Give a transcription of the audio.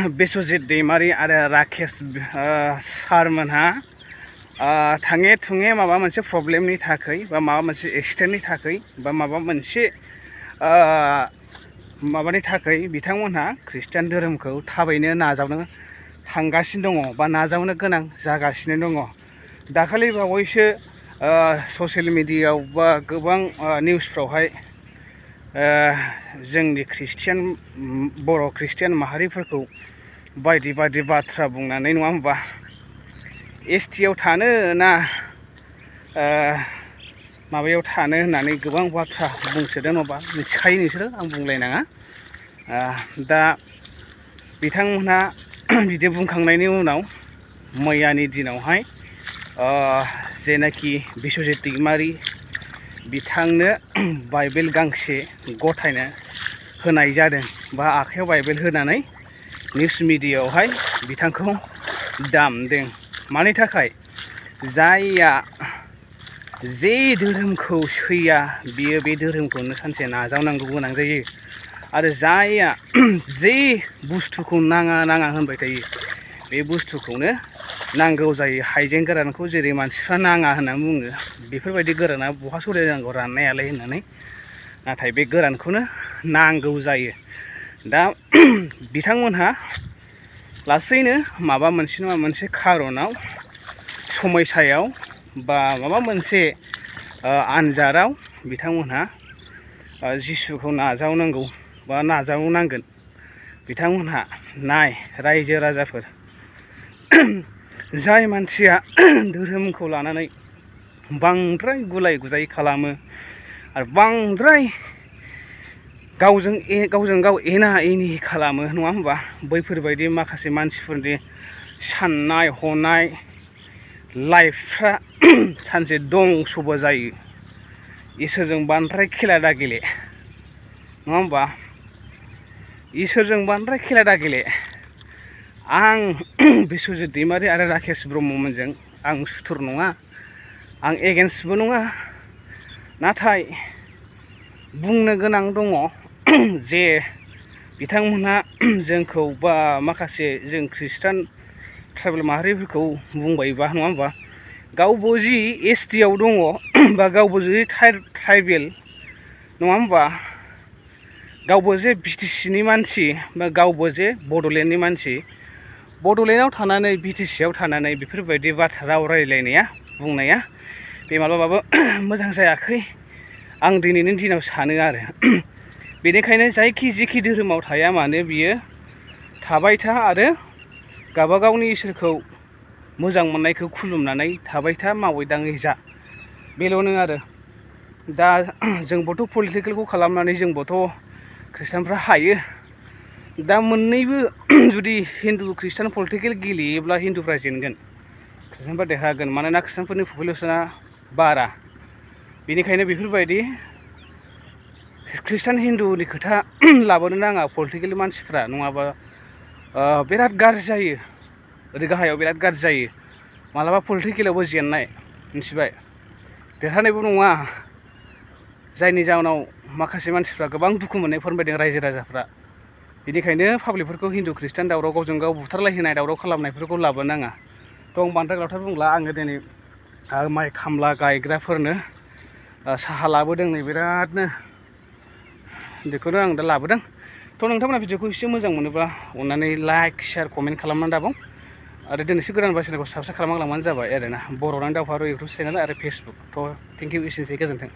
बिश्वजित दैमारी आरो राकेश सारमोनहा थाङे थुङे माबा मोनसे प्रब्लेमनि थाखाय बा माबा मोनसे एक्सिडेन्टनि थाखाय बा माबा मोनसे माबानि थाखाय बिथांमोनहा खृष्टान धोरोमखौ थाबैनो नाजावनो थांगासिनो दङ बा नाजावनो गोनां जागासिनो दङ। दाखालि बावैसो ससियेल मिडियायाव बा गोबां निउसफ्रावहाय जोंनि बर' खृष्टियान माहारिफोरखौ बायदि बायदि बाथ्रा बुंनानै नङा होमबा एसटिआव थानो ना माबायाव थानो होननानै गोबां बाथ्रा बुंसोदों नङाबा मिथिखायो नोंसोरो आं बुंलायनाङा। दा बिथांमोनहा बिदि बुंखांनायनि उनाव मैयानि दिनावहाय जेनाखि बिश्वजित दैमारी बिथांनो बाइबेल गांसे गथायनो होनाय जादों बा आखायाव बाइबेल होनानै निउस मिडियायावहाय बिथांखौ दामदों। मानि थाखाय जायया जे धोरोमखौ सैया बियो बे धोरोमखौनो सानसे नाजावनांगौ गोनां जायो आरो जायया जे बुस्थुखौ नाङा नाङा होनबाय थायो बे बुस्थुखौनो नांगौ जायो। हाइजें गोरानखौ जेरै मानसिफ्रा नाङा होननानै बुङो बेफोरबायदि गोराना बहा सलिनांगौ राननायालाय होननानै, नाथाय बे गोरानखौनो नांगौ जायो। दा बिथांमोनहा लासैनो माबा मोनसे नङा मोनसे खार'नाव समयसायाव बा माबा मोनसे आन्जादाव बिथांमोनहा जिसुखौ नाजावनांगौ बा नाजावनांगोन। बिथांमोनहा नाय रायजो राजाफोर, जाय मानसिया धोरोमखौ लानानै बांद्राय गुलाय गुजाय खालामो आरो बांद्राय गावजों गाव एना एनि खालामो नङा होमबा, बैफोरबायदि माखासे मानसिफोरनि साननाय हनाय लाइफफ्रा सानसे दंसबो जायो। इसोरजों बांद्राय खेला दा गेले नङा होमबा, इसोरजों बांद्राय खेला दा गेले। आं बिश्वजित दैमारी आरो राकेश ब्रह्ममोनजों आं सुथुर नङा, आं एगेन्स्टबो नङा, नाथाय बुंनो गोनां दङ जे बिथांमोनहा जोंखौ बा माखासे जों खृष्टान ट्राइबेल माहारिफोरखौ बुंबायबा नङा होमबा, गावबो जि एसटिआव दङ बा गावबो जि ट्राइबेल नङा होमबा, गावबो जे बिटिसिनि मानसि बा गावबो जे बड'लेण्डनि मानसि, बड'लेण्डआव थानानै बिटिसिआव थानानै बेफोरबायदि बाथ्रा राव रायलायनाया बुंनाया बे माब्लाबाबो मोजां जायाखै आं दिनैनि दिनाव सानो आरो। बेनिखायनो जायखि जिखि धोरोमाव थाया मानो बियो थाबाय था आरो गावबागावनि इसोरखौ मोजां मोननायखौ खुलुमनानै थाबाय था, मावै दाङै जा, बेल'नो आरो। दा जोंबोथ' पलिटिकेलखौ खालामनानै जोंबोथ' खृष्टानफ्रा हायो। दा मोननैबो जुदि हिन्दु खृष्टान पलिटिकेल गेलेयोब्ला हिन्दुफ्रा जेनगोन, खृष्टानफ्रा देरहागोन, मानोना खृष्टानफोरनि पपुलेसना बारा। बेनिखायनो बेफोरबायदि खृष्टान हिन्दुनि खोथा लाबोनो नाङा पलिटिकेल मानसिफ्रा, नङाबा बिराद गाज्रि जायो, ओरै गाहायाव बिराद गाज्रि जायो। मालाबा पलिटिकेलावबो जेननाय मिथिबाय, देरहानायबो नङा, जायनि जाहोनाव माखासे मानसिफ्रा गोबां दुखु मोननाय फोरमायदों रायजो राजाफ्रा। बेनिखायनो पाब्लिकफोरखौ हिन्दु खृष्टान दावराव गावजों गाव बुथारलायहोनाय दावराव खालामनायफोरखौ लाबोनाङा। थ' आं बांद्राय लावथार बुंला, आङो दिनै माइ खामला गायग्राफोरनो साहा लाबोदों नै बिरादनो, बेखौनो आं दा लाबोदों। थ' नोंथांमोना भिडिअखौ एसे मोजां मोनोब्ला अननानै लाइक शेयार कमेन्ट खालामनानै दाबाव आरो दिनैसो गोदान बासिनायखौ साबस्क्राइब खालामलांबानो जाबाय आरोना। बर'नि दावहारु इउटुब चेनेल आरो फेसबुक। थ' थेंक इउ, एसेनोसै, गोजोन्थों।